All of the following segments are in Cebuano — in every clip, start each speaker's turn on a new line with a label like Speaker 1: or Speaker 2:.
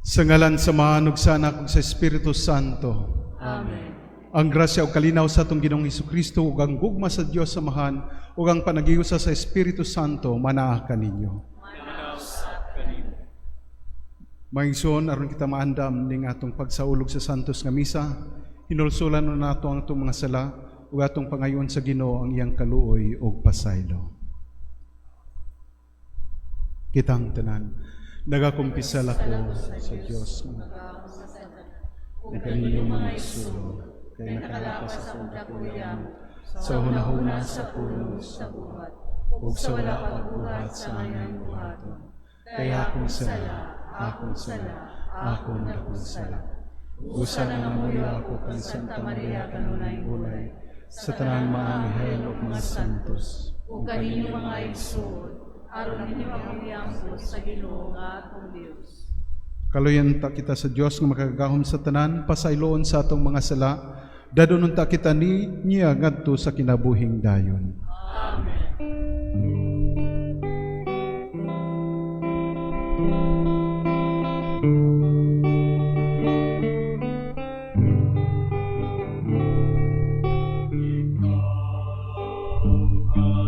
Speaker 1: Sa ngalan sa Amahan ug sa Anak ug sa Espiritu Santo.
Speaker 2: Amen.
Speaker 1: Ang grasya ug kalinaw sa atong Ginoong Hesukristo ug ang gugma sa Dios Amahan ug ang panagiusa sa Espiritu Santo manaa kaninyo. Mga igsoon, aron kita maandam ning atong pagsaulog sa Santos nga Misa, hinulsulan nato ang atong mga sala ug atong pangayon sa Ginoo ang iyang kaluoy ug pasaylo. Kitang tanan, nagakumpisal ako sa Dios ug kaninyo, mga igsoon, kay nakalapas akong dakong sa hunahuna, sa pulong,
Speaker 2: sa buhat,
Speaker 1: ug sa wala pagbuhat sa angay buhaton. Kay akong sala, akong sala, akong dakong sala. Busa nangamuyo ako kang Santa Maria, kanunay ulay, sa tanang mga anghel ug mga santos,
Speaker 2: ug kaninyo, mga igsoon, aron ninyo akong iampo sa Ginoo nga atong Dios.
Speaker 1: Kaluyan ta kita sa Dios nga makagagahom sa tanan, pasayloon sa atong mga sala, dadonon ta kita ni niya ngadto sa kinabuhing dayon.
Speaker 2: Amen.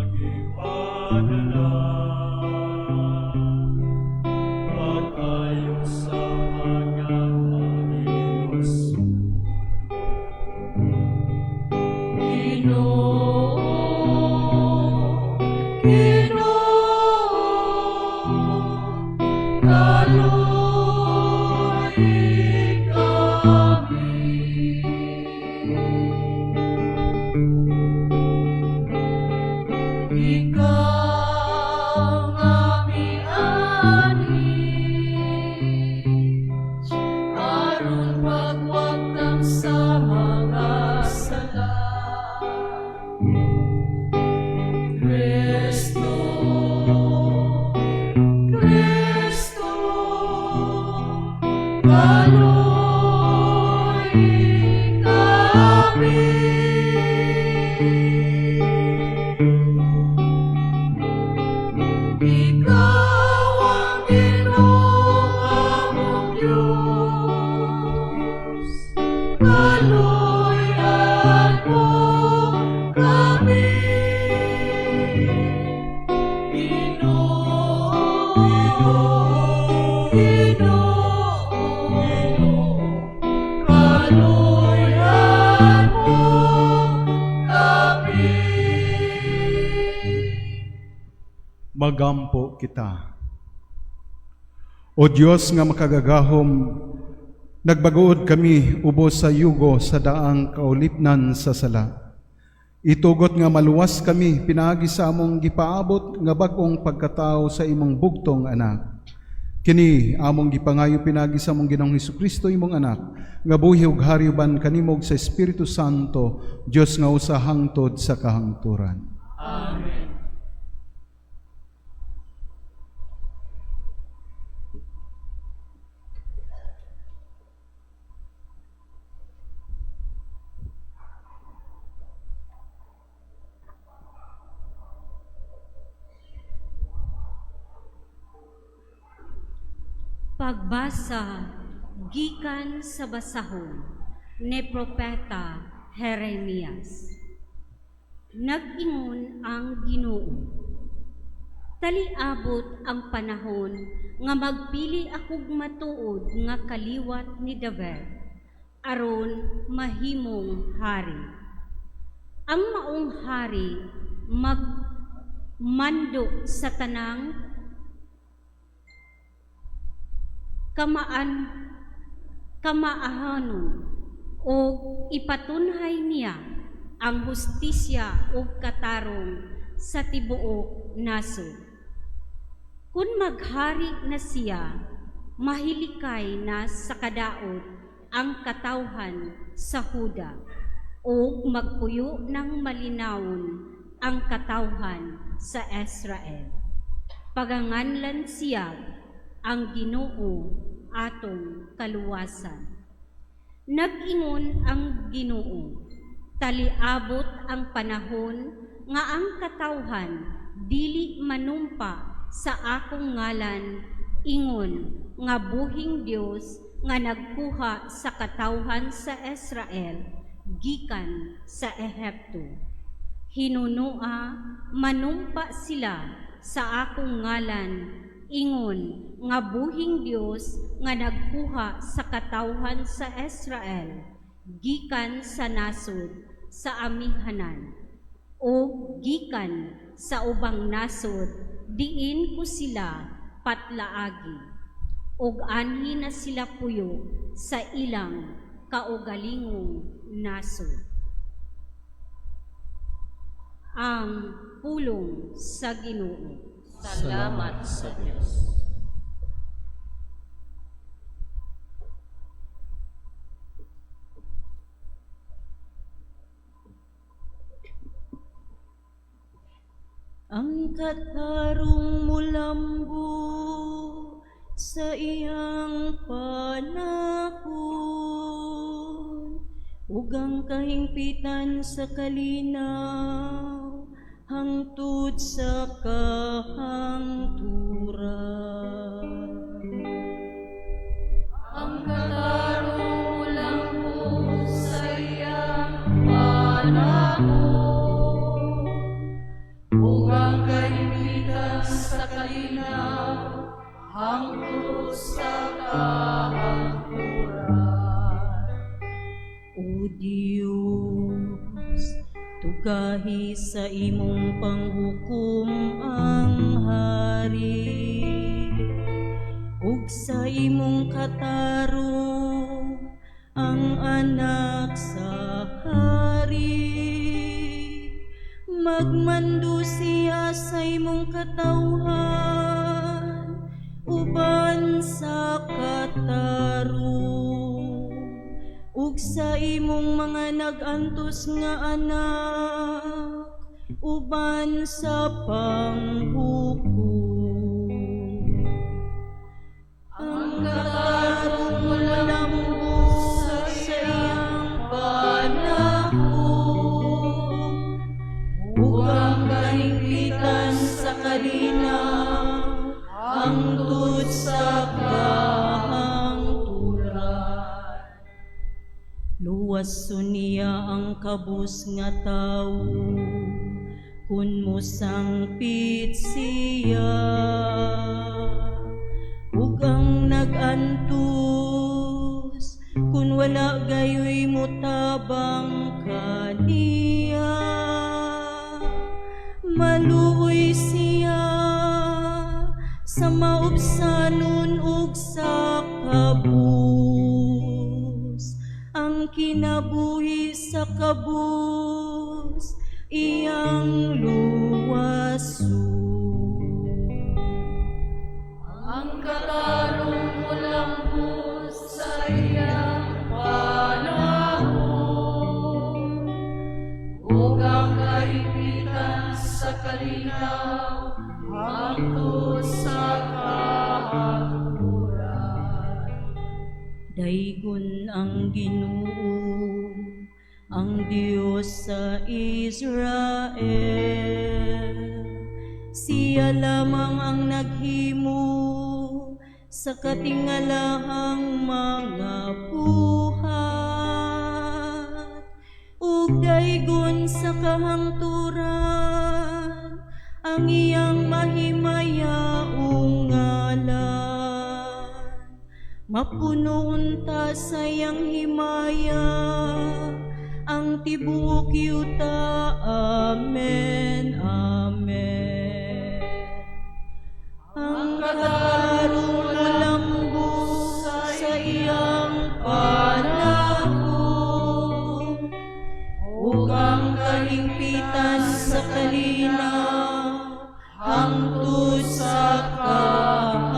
Speaker 3: Gipadala pag-ayo sa mga mahinulsol.
Speaker 2: Ginoo, Ginoo, kaluoyi kami. Ikaw nga mianhi aron pagwagtang sa mga sala. Kristo, Kristo, kaluoyi kami. Ikaw ang Ginoo among Diyos, kaluoyan mo kami. Ginoo, Ginoo, kaluoyan mo kami.
Speaker 1: Magampo kita. O Dios nga makagagahom, nagbaguod kami ubos sa yugo sa daang kaulipnan sa sala. Itugot nga maluwas kami pinaagi sa among gipaabot nga bag-ong pagkatao sa imong bugtong anak. Kini among gipangayo pinaagi sa among Ginoong Hesukristo, imong anak, nga buhi ug hari uban kanimo ug sa Espiritu Santo, Dios nga usa hangtod sa kahangturan.
Speaker 2: Amen.
Speaker 4: Pagbasa gikan sa basahon ni Propeta Jeremias. Nag-ingon ang Ginoo, "Taliabot ang panahon nga magpili akog matuod nga kaliwat ni David aron mahimong hari. Ang maong hari magmando sa tanang kamaahanon ug ipatunhay niya ang hustisya ug katarong sa tibuok nasod. Kung maghari na siya, mahilikay na sa kadaot ang katawhan sa Huda ug magpuyo ng malinawon ang katawhan sa Israel. Paganganlan siya ang Ginoo atong kaluwasan." Nag-ingon ang Ginoo, "Taliabot ang panahon nga ang katawhan dili manumpa sa akong ngalan. Ingon nga buhing Dios nga nagkuha sa katawhan sa Israel gikan sa Ehipto. Hinunua manumpa sila sa akong ngalan, ingon nga buhing Dios nga nagkuha sa katawhan sa Israel gikan sa nasod sa amihanan o gikan sa ubang nasod diin ko sila patlaagi, ug anhi na sila puyo sa ilang kaugalingong nasod. Ang pulong sa Ginoo.
Speaker 2: Salamat sa Dios.
Speaker 3: Ang katarong mulambo sa iyang panahon, ug ang kahingpitan sa kalinaw hangtod sa kahangturan.
Speaker 2: Ang katarong mulambo sa iyang panahon, ug ang kahimpitan sa kalinaw hangtod sa kahangturan.
Speaker 3: O Diyos, tugahi sa imong panghukom ang hari, ug sa imong katarong ang anak sa hari. Magmando siya sa imong katawhan uban sa katarong, ug sa imong mga nag-antos nga anak uban sa panghukom.
Speaker 2: Ang katarong mulambo sa iyang panahon, ug ang kahimpitan sa kalinaw hangtod sa kahangturan.
Speaker 3: Luwason niya ang kabus nga tawo kun mosangpit siya, ug ang nag-antos kun wala gayoy motabang kaniya. Maluoy siya sa maubsanon ug sa kabus. Ang kinabuhi sa kabus iyang luwason.
Speaker 2: Ang katarong mulambo sa iyang panahon, ug ang kahimpitan sa kalinaw hangtod sa kahangturan.
Speaker 3: Daygon ang Ginoo, ang Dios sa Israel. Siya lamang ang naghimo sa katingalahang mga buhat, ug daygon sa kahangturan ang iyang mahimayaong ngalan. Mapuno unta sa iyang himaya ang tibuok yuta. Amen, Amen. Ang katarong mulambo sa iyang panahon,
Speaker 2: ug ang kahimpitan sa kalinaw hangtod sa kahangturan.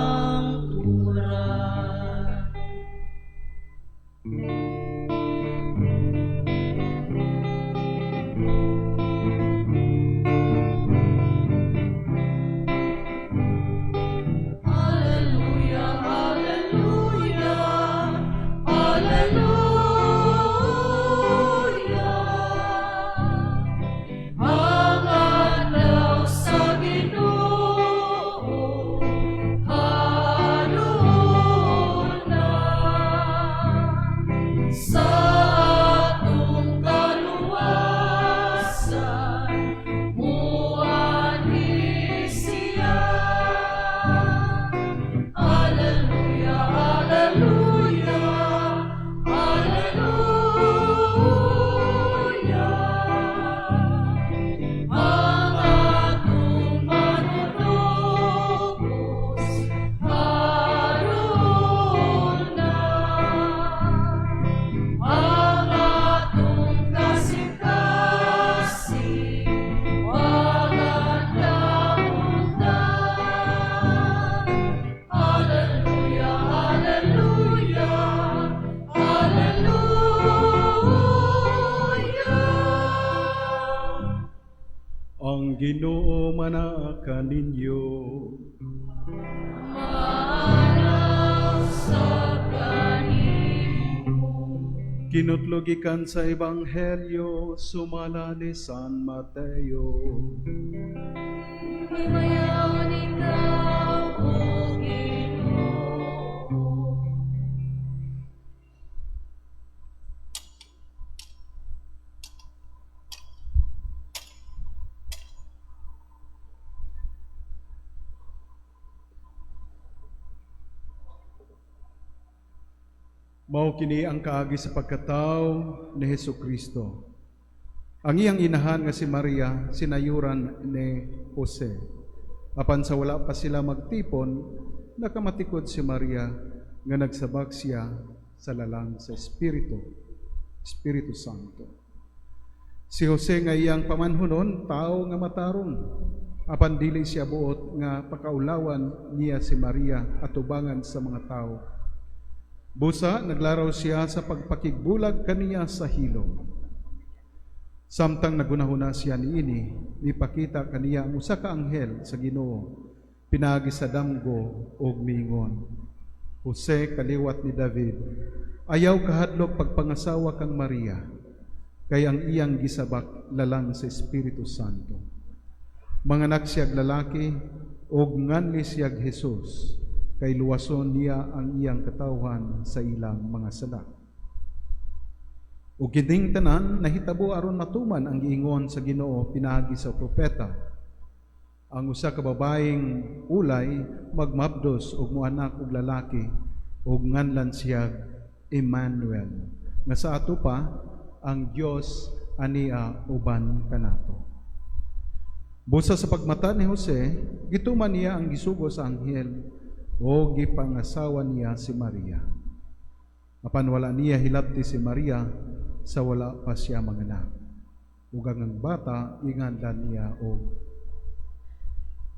Speaker 1: Ang Ginoo manaa kaninyo.
Speaker 2: Maana sab kanimo.
Speaker 1: Kinutlo gikan sa Ebanghelyo sumala ni San Mateo.
Speaker 2: Himayaon ikaw, O Ginoo.
Speaker 1: Mao kini ang kaagi sa pagkatawo ni Hesus Kristo. Ang iyang inahan nga si Maria sinayuran ni Jose. Apan sa wala pa sila magtipon, nakamatikod si Maria nga nagsabak siya sa lalang sa Espiritu, Espiritu Santo. Si Jose nga iyang pamanhunon, tao nga matarong. Apan dili siya buot nga pakaulawan niya si Maria atubangan sa mga tao. Busa, naglaraw siya sa pagpakigbulag kaniya sa hilom. Samtang nagunahuna siya niini, mipakita kaniya ang usa ka anghel sa Ginoo, pinaagi sa damgo ug miingon: "Jose, kaliwat ni David, ayaw kahadlok pagpangasawa kang Maria, kay ang iyang gisabak lalang sa Espiritu Santo. Manganak siyag lalaki ug nganli siyag Jesus, kay luwason niya ang iyang katawhan sa ilang mga sala." Ug kining tanan nahitabo aron matuman ang giingon sa Ginoo pinaagi sa propeta: "Ang usa ka babaeng ulay magmabdos og moanak og lalaki ug nganlan siya Emmanuel," nga sa ato pa, ang Dios ania uban kanato. Busa sa pagmata ni Jose, gituman niya ang gisugo sa anghel o gipangasawa niya si Maria. Apan wala niya hilabti si Maria sa wala pa siya manganak. Ug ang bata inganlan niya og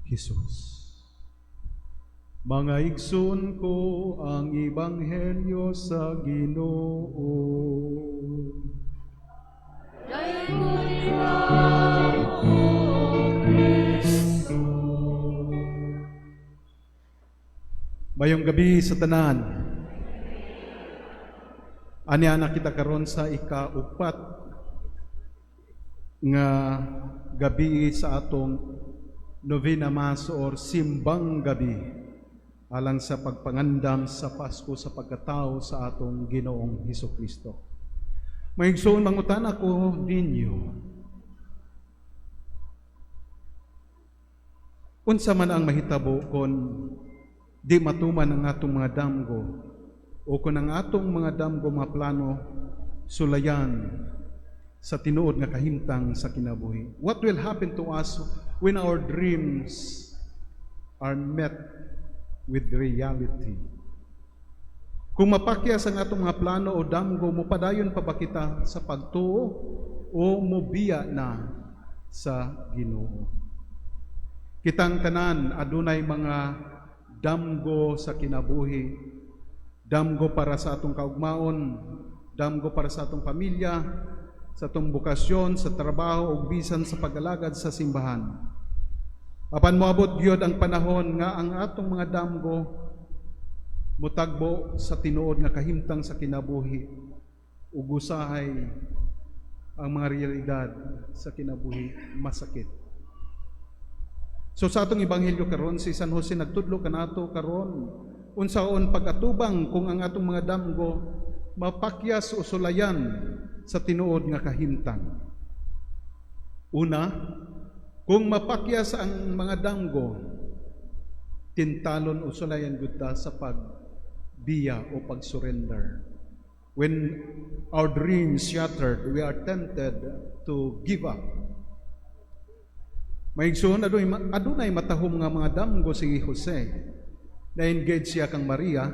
Speaker 1: Jesus. Mga igsoon ko, ang ebanghelyo sa Ginoo.
Speaker 2: Dayon ikaw, O Kristo.
Speaker 1: Mayong gabi sa tanan. Ania na kita karon sa ika-4 nga gabi sa atong novena mass or simbang gabi alang sa pagpangandam sa Pasko sa pagkatao sa atong Ginoong Hesus Kristo. Mga igsoon, mangutana ko ninyo. Unsa man ang mahitabo kon di matuman ang atong mga damgo o kung ang atong mga damgo, mga plano, sulayan sa tinuod nga kahimtang sa kinabuhi? What will happen to us when our dreams are met with reality? Kung mapakyas ang atong mga plano o damgo, mopadayon pa ba kita sa pagtuo o mobiya na sa Ginoo? Kitang tanan adunay mga damgo sa kinabuhi. Damgo para sa atong kaugmaon, damgo para sa atong pamilya, sa atong bokasyon, sa trabaho ug bisan sa pag-alagad sa simbahan. Apan moabot gyud ang panahon nga ang atong mga damgo mutagbo sa tinuod nga kahimtang sa kinabuhi ug usahay ang mga realidad sa kinabuhi masakit. So sa atong ebanghelyo karon, si San Jose nagtudlo kanato karon unsaon pag-atubang kung ang atong mga damgo mapakyas o sulayan sa tinuod nga kahimtang. Una, kung mapakyas ang mga damgo, tintalon o sulayan gud ta sa pagbiya o pag-surrender. When our dreams shattered, we are tempted to give up. Mga igsoon, adunay matahom nga mga damgo si Jose. Na-engage siya kang Maria.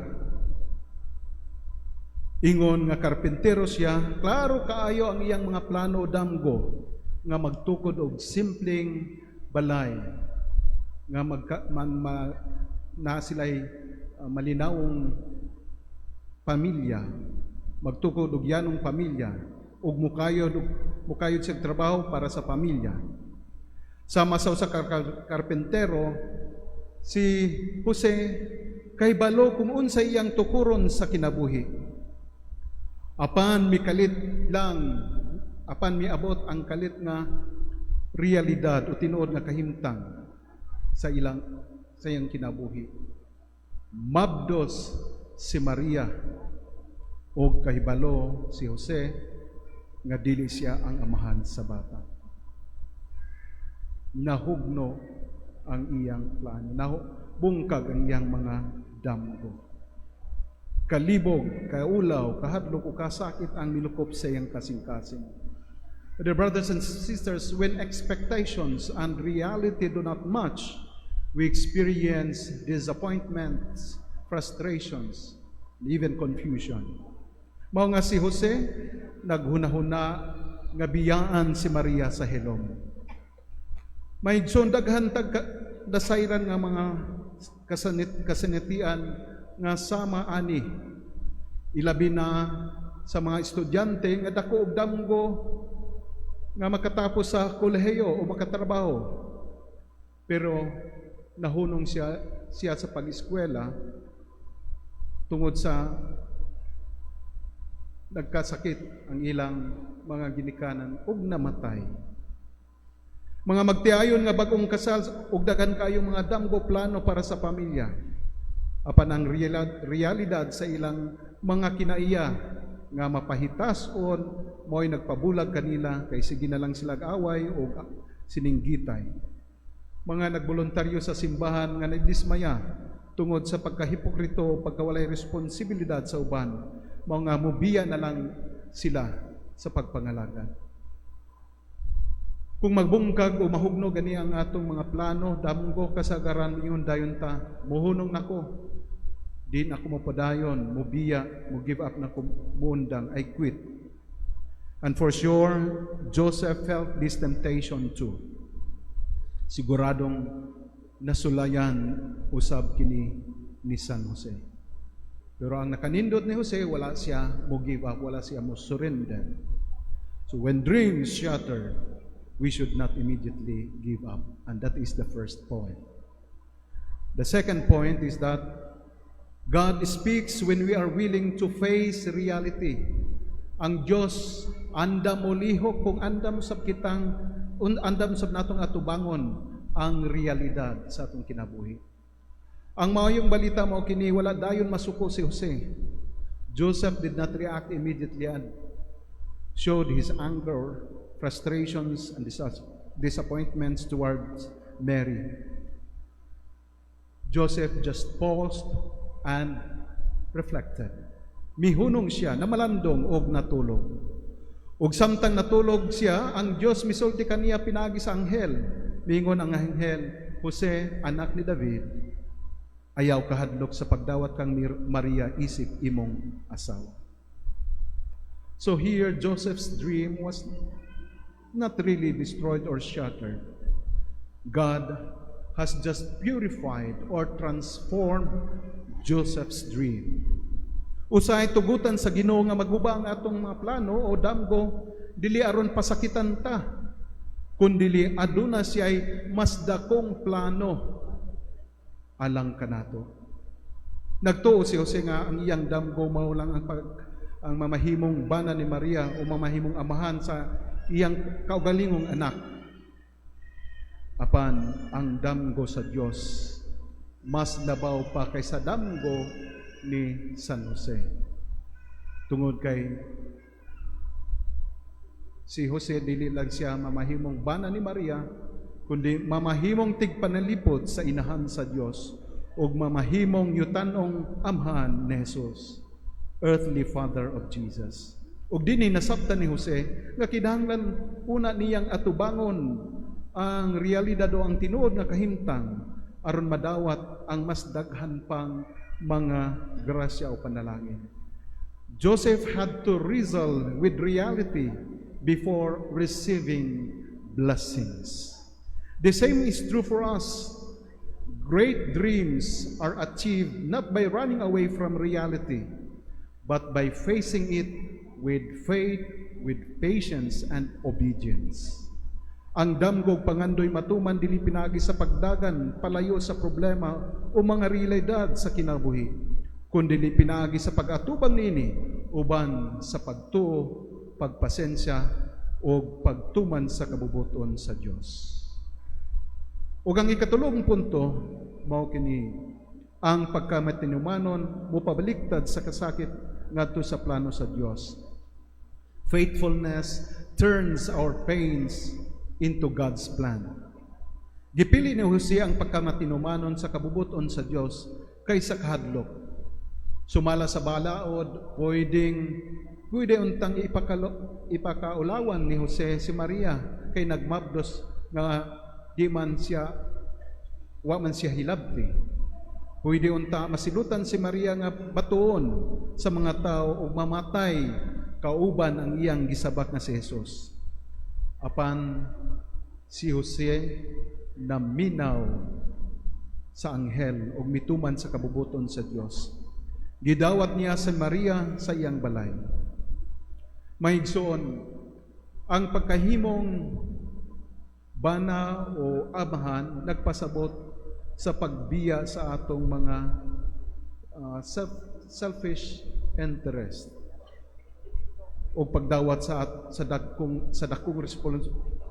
Speaker 1: Ingon nga karpintero siya, klaro kaayo ang iyang mga plano o damgo nga magtukod og simpleng balay nga magka, man, ma, na sila'y malinawong pamilya, magtukod og yanong pamilya ug mukayod siya trabaho para sa pamilya. Sama sa usa ka karpentero, si Jose kahibalo kung unsa iyang tukuron sa kinabuhi. Apan mikalit lang, apan miabot ang kalit nga realidad o tinuod nga kahimtang sa iyang kinabuhi. Mabdos si Maria og kahibalo si Jose nga dili siya ang amahan sa bata. Nahugno ang iyang plano. Bungkag ang iyang mga damgo. Kalibog, kaulaw, kahadlok o kasakit ang milukop sa iyang kasing-kasing. Dear brothers and sisters, when expectations and reality do not match, we experience disappointments, frustrations, and even confusion. Mao nga si Jose naghunahuna nga biyaan si Maria sa hilom. May daghan tag nasayran nga mga kasanitian nga sama ani, ilabi na sa mga estudyante nga dako og damgo nga makatapos sa kolehiyo o makatrabaho. Pero nahunong siya siya sa pag-eskwela tungod sa nagkasakit ang ilang mga ginikanan ug namatay. Mga magtiayon nga bag-ong kasal ug daghan kayong mga damgo, plano para sa pamilya. Apan ang realidad sa ilang mga kinaiya nga mapahitason mo'y nagpabulag kanila kay sige na lang sila away o sininggitay. Mga nagboluntaryo sa simbahan nga nagdismaya tungod sa pagkahipokrito o pagkawalay responsibilidad sa uban, mao nga mubiya na lang sila sa pagpangalagad. Kung magbungkag o mahugno gani ang atong mga plano, damgo, kasagaran yun dayon ta, "Muhunong nako. Di na ako mopadayon, mubiya, mo give up na ko, muundang, I quit." And for sure, Joseph felt this temptation too. Siguradong nasulayan usab kini ni San Jose. Pero ang nakanindot ni Jose, wala siya mo give up, wala siya mo surrender. So when dreams shatter, we should not immediately give up. And that is the first point. The second point is that God speaks when we are willing to face reality. Ang Diyos andam molihok kung andam sab kitang andam sab natong atubangon ang realidad sa atong kinabuhi. Ang maayong balita mao kini, wala dayon masuko si Jose. Joseph did not react immediately and showed his anger, frustrations, and disappointments towards Mary. Joseph just paused and reflected. Mihunong siya, namalandong og natulog. Ug samtang natulog siya, ang Dios misulti kaniya pinaagi sa anghel. Mingon ang anghel, "Jose, anak ni David, ayaw kahadlok sa pagdawat kang Maria isip imong asawa." So here, Joseph's dream was not really destroyed or shattered. God has just purified or transformed Joseph's dream. Usahay tugutan sa Ginoo nga maguba ang atong mga plano o damgo, dili aron pasakitan ta, kundili aduna siya'y mas dakong plano alang kanato. Nagtuo si Jose nga ang iyang damgo mao lang ang mamahimong bana ni Maria o mamahimong amahan sa iyang kaugalingong anak. Apan ang damgo sa Dios mas labaw pa kaysa damgo ni San Jose. Tungod kay si Jose dili lang siya mamahimong bana ni Maria, kundi mamahimong tigpanalipod sa inahan sa Dios ug mamahimong yutanong amhan ni Jesus, earthly father of Jesus. Ug dinhi nasabtan ni Jose nga kinahanglan una niyang atubangon ang realidad o ang tinuod nga kahimtang aron madawat ang mas daghan pang mga grasya o panalangin. Joseph had to wrestle with reality before receiving blessings. The same is true for us. Great dreams are achieved not by running away from reality, but by facing it with faith, with patience, and obedience. Ang damgog pangandoy matuman dili pinaagi sa pagdagan palayo sa problema o mga realidad sa kinabuhi, kundi pinaagi sa pag-atubang niini uban sa pagtuo, pagpasensya o pagtuman sa kabubuton sa Dios. Ug ang ikatulong punto mao kini: ang pagkamatinumanon mopabaliktad sa kasakit ngadto sa plano sa Dios. Faithfulness turns our pains into God's plan. Gipili ni Jose ang pagkamatinumanon sa kabubuton sa Dios kaysa kahadlok. Sumala sa balaod, pwede untang ipakaulawan ni Jose si Maria kay nagmabdos nga di man siya wa man siya hilabti. Pwede unta masilutan si Maria nga batuon sa mga tao ug mamatay kauban ang iyang gisabak nga si Jesus. Apan si Jose naminaw sa anghel ug mituman sa kabubuton sa Dios. Gidawat niya si Maria sa iyang balay. Mga igsoon, ang pagkahimong bana o amahan nagpasabot sa pagbiya sa atong mga selfish interest o pagdawat sa dakong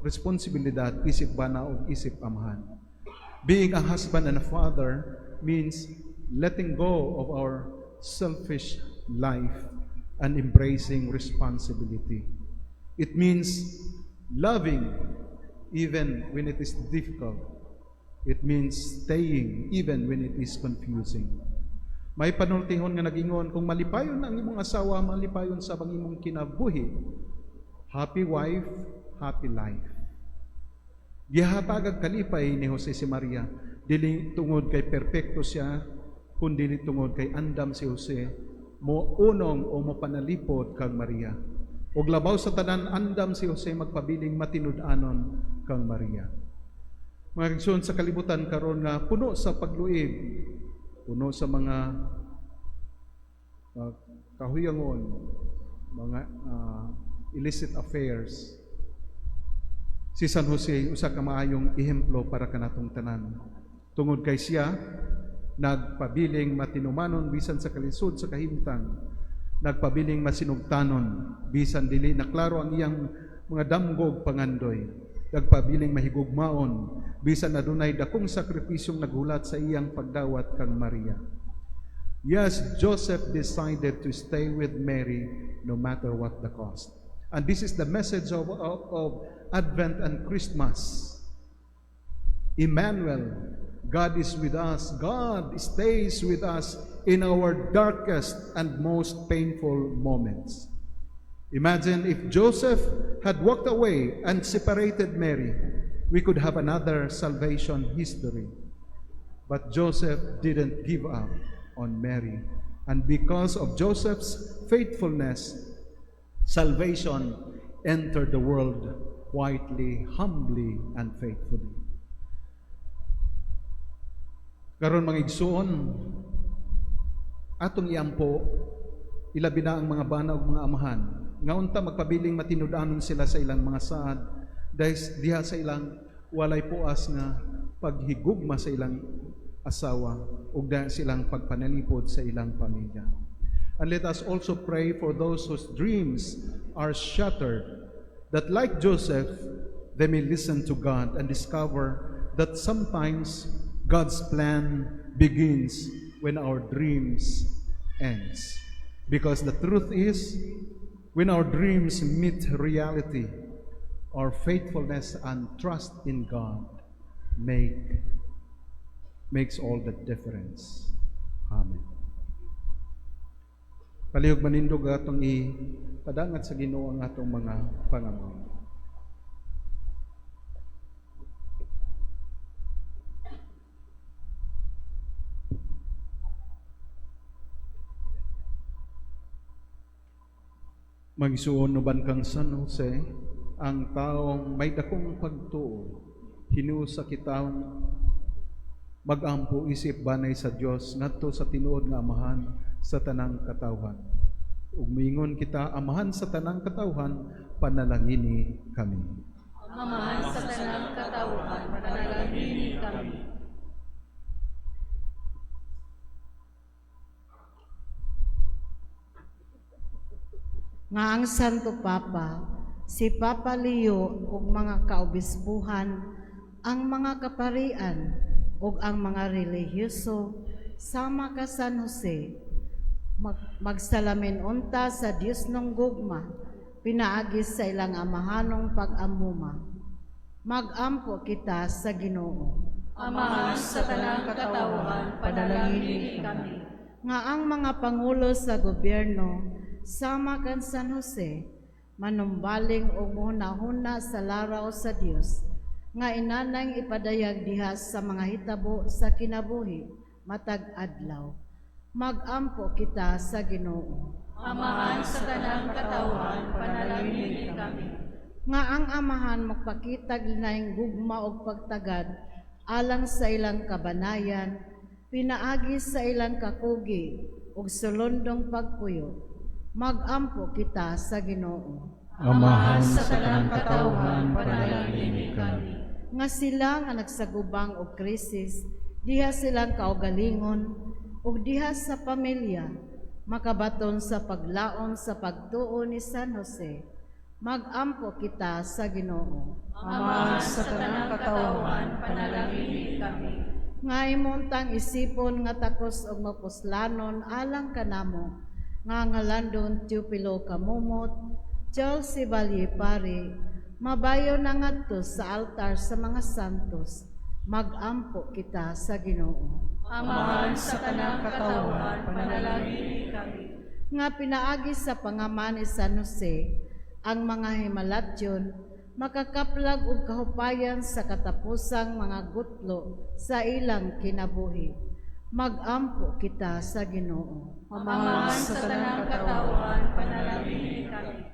Speaker 1: responsibilidad isip bana o isip amahan. Being a husband and a father means letting go of our selfish life and embracing responsibility. It means loving even when it is difficult. It means staying even when it is confusing. May panultihon nga nagingon, kung malipayon ang imong asawa, malipayon sa ang imong kinabuhi. Happy wife, happy life. Gihatagag kalipay ni Jose si Maria, dili tungod kay perpekto siya, kundi tungod kay andam si Jose mo unong o mo panalipod kang Maria. Ug labaw sa tanan, andam si Jose magpabiling matinud-anon kang Maria. Mga igsoon, sa kalibutan karon nga puno sa pagluib, puno sa mga kahuyangon, mga illicit affairs, si San Jose usa ka maayong ehemplo para kanatong tanan. Tungod kay siya nagpabiling matinumanon bisan sa kalisod sa kahimtang, nagpabiling masinugtanon bisan dili na klaro ang iyang mga damgog pangandoy, nagpabiling mahigugmaon bisan adunay dakong sakripisyong naghulat sa iyang pagdawat kang Maria. Yes, Joseph decided to stay with Mary no matter what the cost. And this is the message of Advent and Christmas. Emmanuel, God is with us. God stays with us in our darkest and most painful moments. Imagine if Joseph had walked away and separated Mary, we could have another salvation history. But Joseph didn't give up on Mary. And because of Joseph's faithfulness, salvation entered the world quietly, humbly, and faithfully. Karon, mga igsoon, atong iampo ilabi na ang mga bana ug mga amahan nga unta magpabiling matinud-anon sila sa ilang mga saad dahil diha sa ilang walay puas nga paghigugma sa ilang asawa ug diha silang pagpanalipod sa ilang pamilya. And let us also pray for those whose dreams are shattered, that like Joseph, they may listen to God and discover that sometimes God's plan begins when our dreams ends. Because the truth is, when our dreams meet reality, our faithfulness and trust in God makes all the difference. Amen. Palihog manindog, atong ipadangat sa Ginoo ang atong mga pangamuyo. Mga igsoon, uban kang San Jose, ang taong may dakong pagtuo, hinusa kitang magampo isip banay sa Dios ngadto sa tinuod nga amahan sa tanang katawhan. Ug miingon kita, Amahan sa tanang katawhan, panalangini kami.
Speaker 2: Amahan sa tanang katawhan, panalangini kami.
Speaker 5: Nga ang Santo Papa, si Papa Leo ug mga kaobispuhan, ang mga kaparian ug ang mga relihiyoso sama ka San Jose, magsalamin unta sa Dios ng gugma, pinaagi sa ilang amahanong pag-amuma. Magampo kita sa Ginoo.
Speaker 2: Amahan sa tanang katawhan, panalangini kami.
Speaker 5: Nga ang mga pangulo sa gobyerno sama kan San Jose manumbaling og muhunahuna sa laraw sa Dios nga inanang ipadayag diha sa mga hitabo sa kinabuhi matag adlaw. Magampo kita sa Ginoo.
Speaker 2: Amahan sa tanang katawhan, panalangini kami.
Speaker 5: Nga ang amahan magpakitag linaing gugma og pagtagad alang sa ilang kabanayan, pinaagi sa ilang kakugi ug sulondong pagpuyo. Magampo kita sa Ginoo.
Speaker 1: Amahan sa tanang katawhan, panalangini kami.
Speaker 5: Nga sila nga nagsagubang og krisis diha silang kaugalingon ug diha sa pamilya makabaton sa paglaom sa pagtuo ni San Jose. Magampo kita sa Ginoo.
Speaker 2: Amahan sa tanang katawhan, panalangini kami.
Speaker 5: Nga imuntang isipon nga takos og mapuslanon alang kanamo nga ngalandon Teopilo Kamumot, Chelsea Valle Pare, mabayo na ngadto sa altar sa mga santos. Magampo kita sa Ginoo.
Speaker 2: Amahan sa tanang katawhan, panalangini kami.
Speaker 5: Nga pinaagi sa pangaman ni San Jose ang mga himalatyon makakaplag og kahupayan sa katapusang mga gutlo sa ilang kinabuhi. Magampo kita sa Ginoo.
Speaker 2: Amahan sa tanang katawhan, panalangini kami.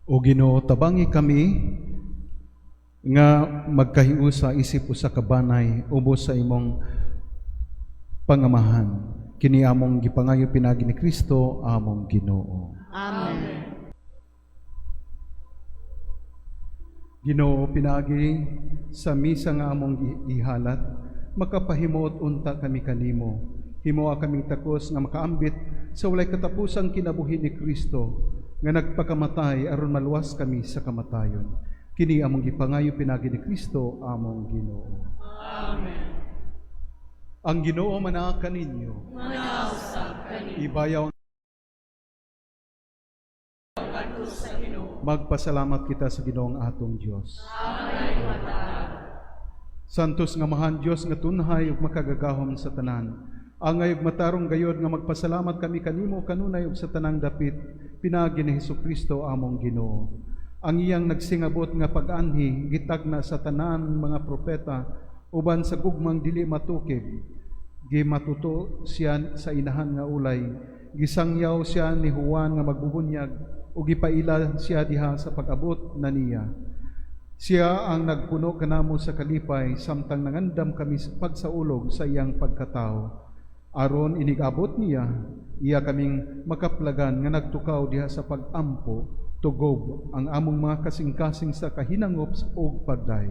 Speaker 1: O Ginoo, tabangi kami nga magkahiusa isip usa ka banay ubos sa imong pangamahan. Kini among gipangayo pinaagi ni Kristo among Ginoo.
Speaker 5: Amen.
Speaker 1: Ginoo, pinaagi sa misa nga among ihalat, makapahimuot unta kami kanimo. Himoa kaming takos nga makaambit sa walay katapusang kinabuhi ni Kristo nga nagpakamatay aron maluwas kami sa kamatayon. Kini among gipangayo pinaagi ni Kristo among Ginoo.
Speaker 2: Amen.
Speaker 1: Ang Ginoo manaa kaninyo.
Speaker 2: Manausap kaninyo.
Speaker 1: Ibayaw Magpasalamat kita sa Ginoong atong Dios. Santos nga mahan Dios nga tunhay ug makagagahom sa tanan. Angay ug matarong gayod nga magpasalamat kami kanimo kanunay ug sa tanang dapit pinaagi ni Hesukristo among Ginoo. Ang iyang nagsingabot nga pag-anhi gitagna sa tanan mga propeta uban sa gugmang dili matukib. Gimatuto siya sa inahan nga ulay, gisangyaw siya ni Juan nga magbubunyag ug gipaila siya diha sa pag-abot na niya. Siya ang nagpuno kanamo sa kalipay samtang nangandam kami sa pagsaulog sa iyang pagkatao. Aron inigabot niya, iya kaming makaplagan nga nagtukaw diha sa pag-ampo, tugob ang among mga kasing-kasing sa kahinangop ug pagday.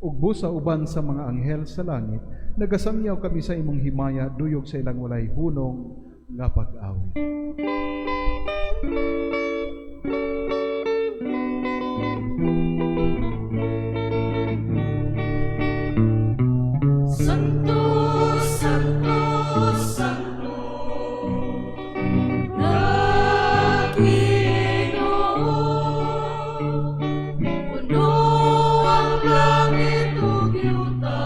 Speaker 1: Ug busa uban sa mga anghel sa langit, nagasangyaw kami sa imong himaya duyog sa ilang walay hunong nga pag-awit.
Speaker 3: Santo, Santo, Santo, na Ginoo, puno ang langit ug yuta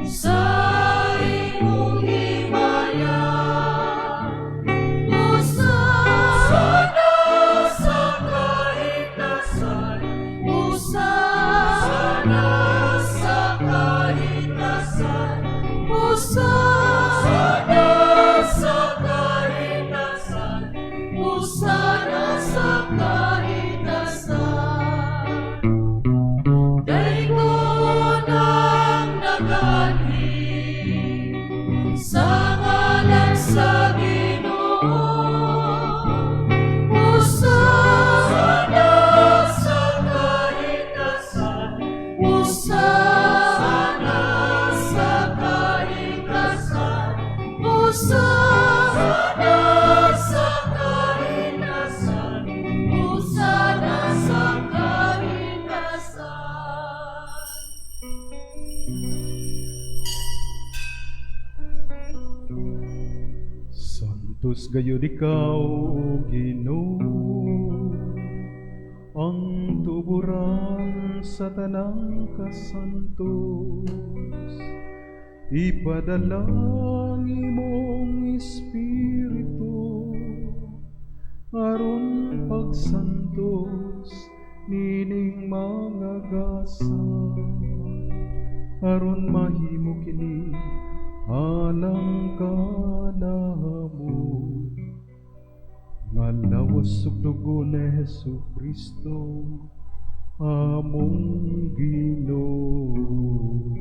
Speaker 3: sa imong himaya. Hosana sa kaitasan, Hosana sa kaitasan.
Speaker 1: Santos gayud ikaw, O Ginoo, ang tuburan sa tanang kasantos. Ipadala ang imong Espiritu aron pagsantos nining mga gasa, aron mahimo kini alang kanamo nga lawas ug dugo ni Hesus Kristo among Ginoo.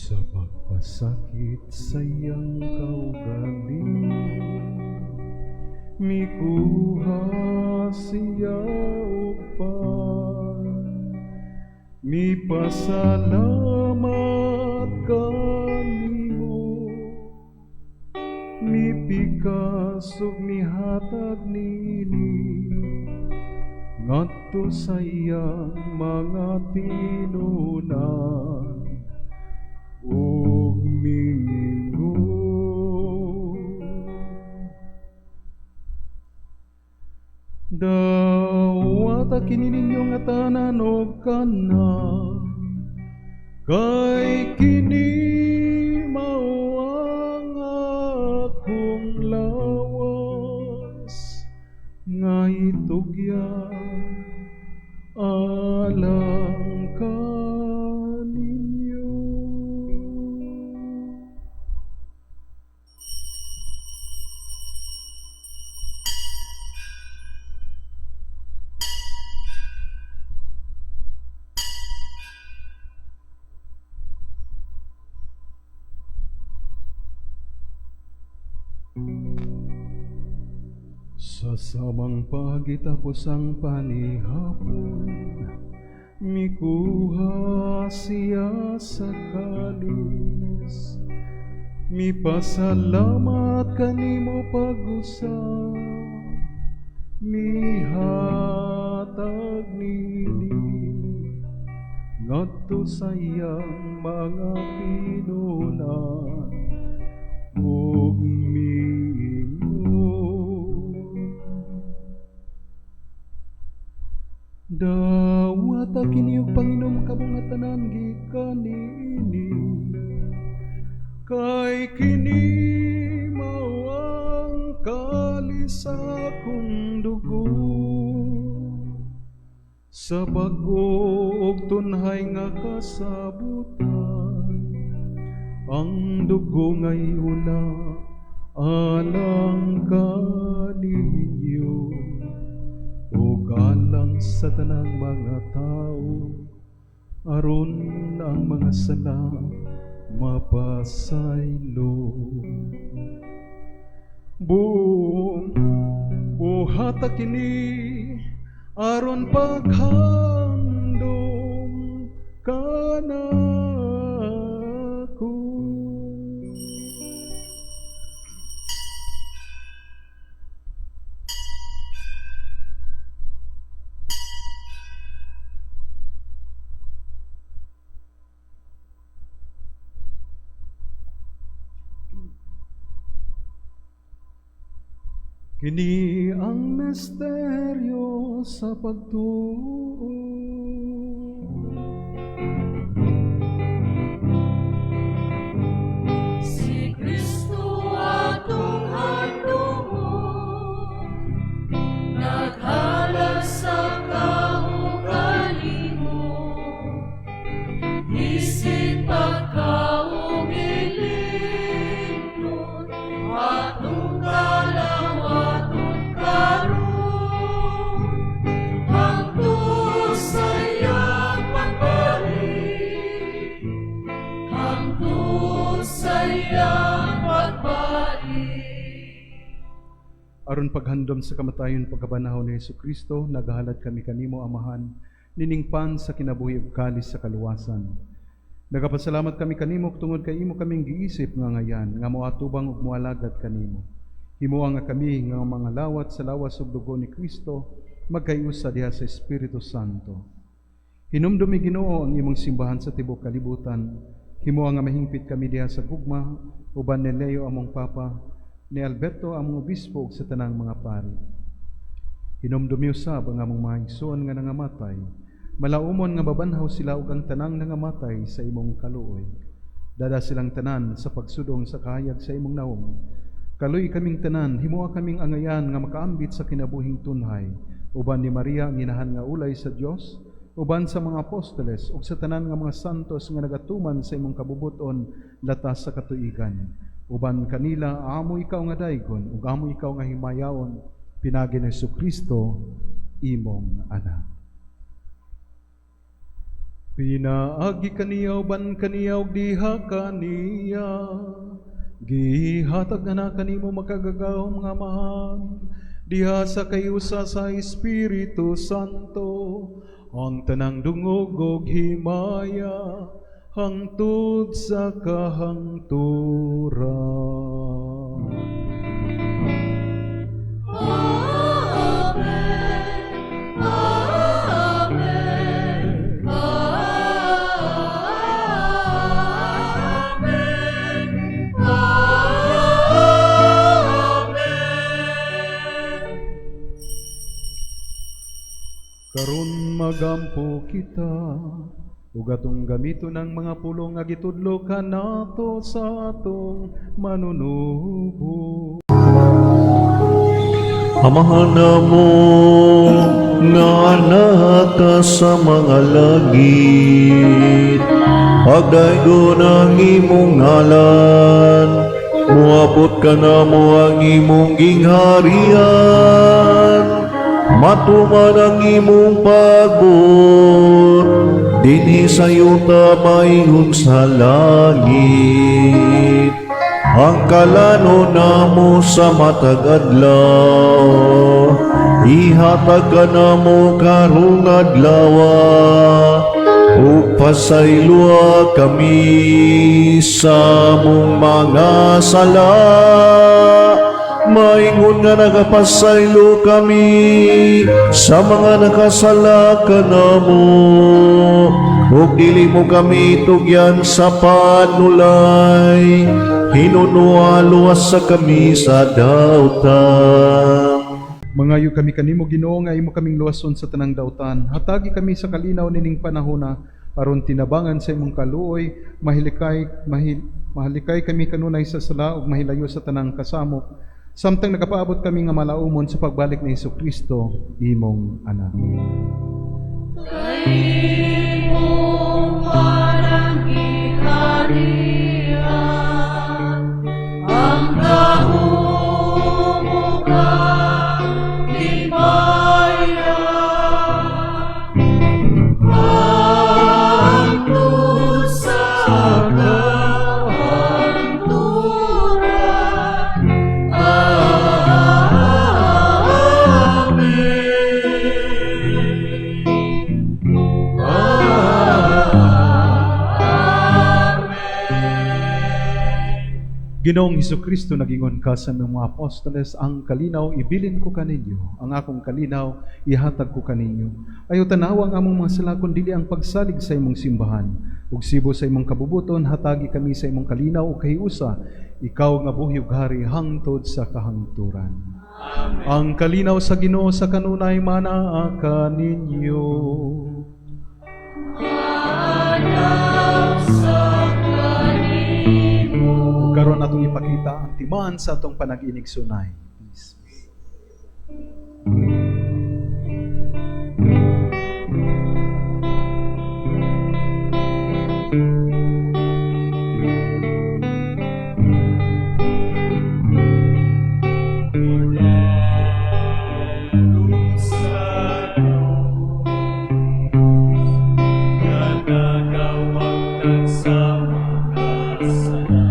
Speaker 1: Sa pagpasakit sa iyang kaugalingon, mikuha siya og pan, mipasalamat kanimo, mipikas ug mihatag niini ngadto sa iyang mga tinunan ug miingon: "Dawata kini ninyo nga tanan og kana, kay kini mao ang akong lawas nga itugyan alang kaninyo." Sa samang pagitapos ang panihapon, mikuha siya sa kalis, mipasalamat kanimo pag-usab, mihatag nini ngadto sa iyang mga tinunan ug miingon: "Dawata kini ug panginom kamo nga tanan gikan niini, kay kini mao ang kalis sa akong dugo sa bag-o ug tunhay nga kasabutan, ang dugo nga iula alang kaninyo ug alang sa tanang mga tao, aron ang mga sala mapasaylo. Buhata kini aron paghandom kanako." Kini ang misteryo sa pagtuo.
Speaker 3: Si Kristo atong handumon, naghalal sa kaugalingon, isip pagkaumilingon, atong kalawaton karon, hangtod sa iyang pagbalik, hangtod sa iyang pagbalik.
Speaker 1: Aron paghandom sa kamatayon pagkabanahaw ni Hesus Kristo, nagahalad kami kanimo, Amahan, nining pan sa kinabuhi ug kalis sa kaluwasan. Nagapasalamat kami kanimo tungod kay imo kaming giisip nga ngayan nga moatubang ug moalagad kanimo. Himoa nga kami nga mga lawat sa lawas ug dugo ni Kristo magkayusa diha sa Espiritu Santo. Hinumdumi, Ginoo, ang imong simbahan sa tibuok kalibutan. Himoa nga mahingpit kami diha sa gugma uban ni Leo among Papa, ni Alberto among obispo ug sa tanang mga pari. Hinumdumi usab ang among mga igsoon nga nangamatay. Malaumon nga mabanhaw sila ug ang tanang nangamatay sa imong kaluoy. Dada silang tanan sa pagsudong sa kahayag sa imong nawong. Kaluy kaming tanan, himoa kaming angayan nga makaambit sa kinabuhing tunhay uban ni Maria ang inahan nga ulay sa Dios, uban sa mga apostoles ug sa tanan nga mga santos nga nagatuman sa imong kabubuton latas sa katuigan. Uban kanila amo ikaw nga daygon ug amo ikaw nga himayaon pinaagi ni Kristo imong anak. Pinaagi kaniya, uban kaniya ug diha kaniya, gihatag na kanimo makagagahom nga Amahan diha sa kayusa sa Espiritu Santo ang tanang dungog ug himaya hangtod sa kahangturan.
Speaker 3: Amen. Amen. Amen. Amen.
Speaker 1: Karon magampo kita ug atong gamiton ang mga pulong nga gitudlo kanato sa atong manunubo.
Speaker 6: Amahan namo nga naa ka sa mga langit, pagdaygon ang imong ngalan, muabot kanamo ang imong gingharian, matuman ang imong pagbuot, dinhi sa yuta maingon sa langit. Ang kalanon namo sa matag adlaw, ihatag kanamo karong adlaw, ug pasayloa kami sa among mga sala, maingon nga nagapasaylo kami sa mga nakasala kanamo, ug dili mo kami tugyan sa panulay, hinunoa luwasa kami sa dautan.
Speaker 1: Mangayo kami kanimo, Ginoo, nga imo kaming luwason sa tanang dautan. Hatagi kami sa kalinaw nining panahona aron tinabangan sa imong kaluoy mahalikay kami kanunay sa sala ug mahilayo sa tanang kasamok samtang nagapaabot kami nga malaumon sa pagbalik ni Kristo imong anak.
Speaker 3: Kay imo man ang gingharian, ang gahom ug ang himaya, hangtod sa kahangturan. Amen. Amen.
Speaker 1: Ginoong Kristo, nagingon ka sa mga apostoles, "Ang kalinaw ibilin ko kaninyo, ang akong kalinaw ihatag ko kaninyo. Ayaw tanawa ang among mga sala kun dili ang pagsalig sa imong simbahan. Ug sibo sa imong kabubuton, hatagi kami sa imong kalinaw ug kahiusa, ikaw nga buhi ug hari hangtod sa kahangturan." Amen. Ang kalinaw sa Ginoo sa kanunay manaa kaninyo.
Speaker 3: Manaa sa kanimo.
Speaker 1: Ug karon atong ipakita ang timaan sa atong panag-inigsunay. Peace.
Speaker 3: Sa Diyos, nga nagawagtag sa mga sala.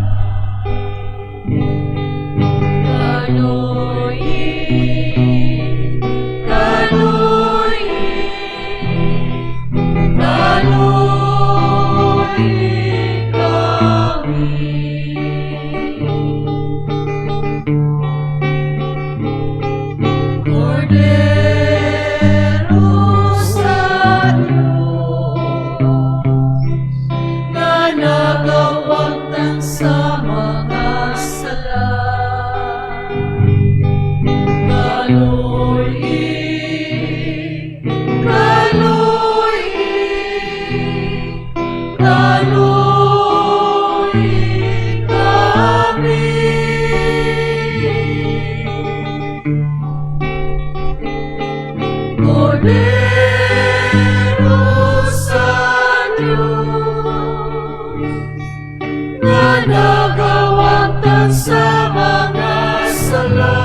Speaker 3: Nagawagtang sa mga sala.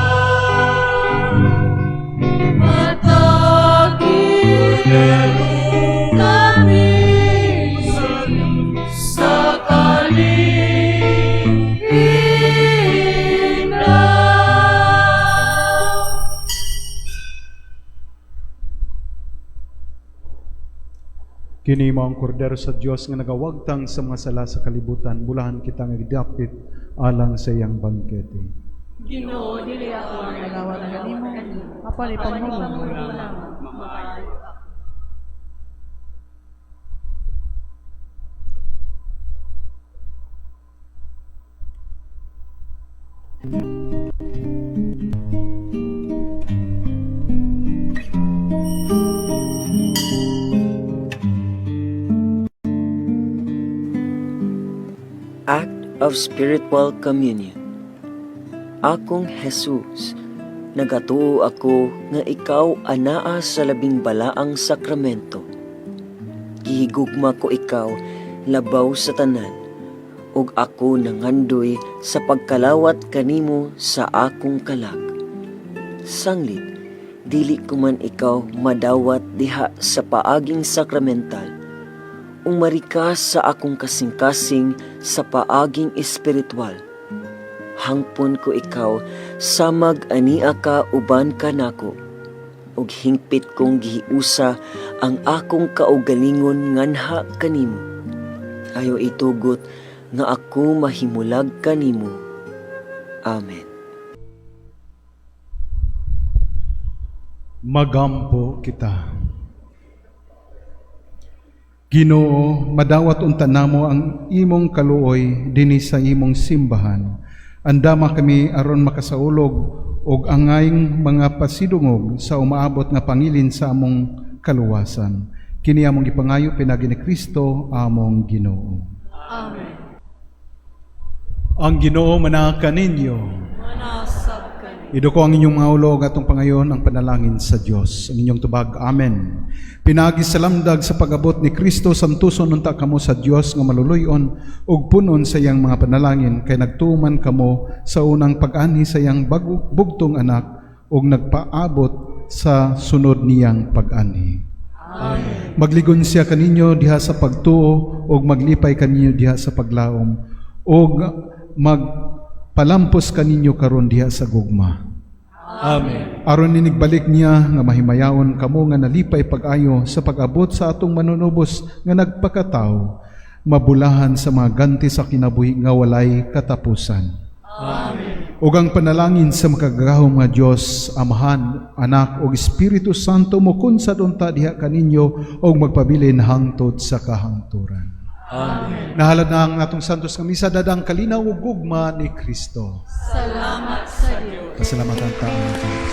Speaker 3: Hatagi kami sa kalinaw.
Speaker 1: Kini mao ang kordero sa Dios nga nagawagtang sa mga sala sa kalibutan. Bulahan kita nga gidapit alang sa iyang bangkete.
Speaker 2: Ginoo, dili ako ang
Speaker 5: Nagawat kanimo, apan ipamulong
Speaker 2: mo lamang, maayo ako.
Speaker 7: Act of Spiritual Communion. Akong Jesus, nagatuo ako nga ikaw anaa sa labing balaang sakramento. Gihigugma ko ikaw labaw sa tanan, ug ako nangandoy sa pagkalawat kanimo sa akong kalag. Sanglit, dili ko man ikaw madawat diha sa paaging sakramental. Umari ka sa akong kasing-kasing sa paaging espiritual. Hangpon ko ikaw samag ania ka uban kanako, ug hingpit kong gihiusa ang akong kaugalingon nganha kanimo. Ayaw itugot nga ako mahimulag kanimo. Amen.
Speaker 1: Magampo kita. Ginoo, madawat unta namo ang imong kaluoy dinhi sa imong simbahan. Andama kami aron makasaulog og angayng mga pasidungog sa umaabot nga pangilin sa among kaluwasan. Kini among gipangayo pinaagi ni Kristo among Ginoo.
Speaker 2: Amen.
Speaker 1: Ang Ginoo manaa kaninyo.
Speaker 2: Manasab kani.
Speaker 1: Iduko ang inyong mga ulo ug atong pangayon ang panalangin sa Dios. Ang inyong tubag, Amen. Pinaagi sa lamdag sa pag-abot ni Kristo, santuson unta kamo sa Dios nga maluluyon ug punon sa iyang mga panalangin, kay nagtuman kamo sa unang pag-anhi sa iyang bugtong anak ug nagpaabot sa sunod niyang pag-anhi.
Speaker 2: Amen.
Speaker 1: Magligon siya kaninyo diha sa pagtuo ug maglipay kaninyo diha sa paglaom ug magpalampos kaninyo karon diha sa gugma.
Speaker 3: Amen.
Speaker 1: Aron inigbalik niya nga mahimayaon kamo nga nalipay pag-ayo sa pag-abot sa atong manunubos nga nagpakatawo, mabulahan sa mga ganti sa kinabuhi nga walay katapusan.
Speaker 3: Amen.
Speaker 1: Ug ang panalangin sa makagagahom nga Dios, Amahan, Anak ug Espiritu Santo mokunsad unta diha kaninyo ug magpabilin hangtod sa kahangturan.
Speaker 3: Amen.
Speaker 1: Nahalad na ang atong santos nga misa dadang kalinaw ug gugma ni Kristo.
Speaker 2: Salamat sa Dios.
Speaker 1: Pasalamatan ta ang Diyos.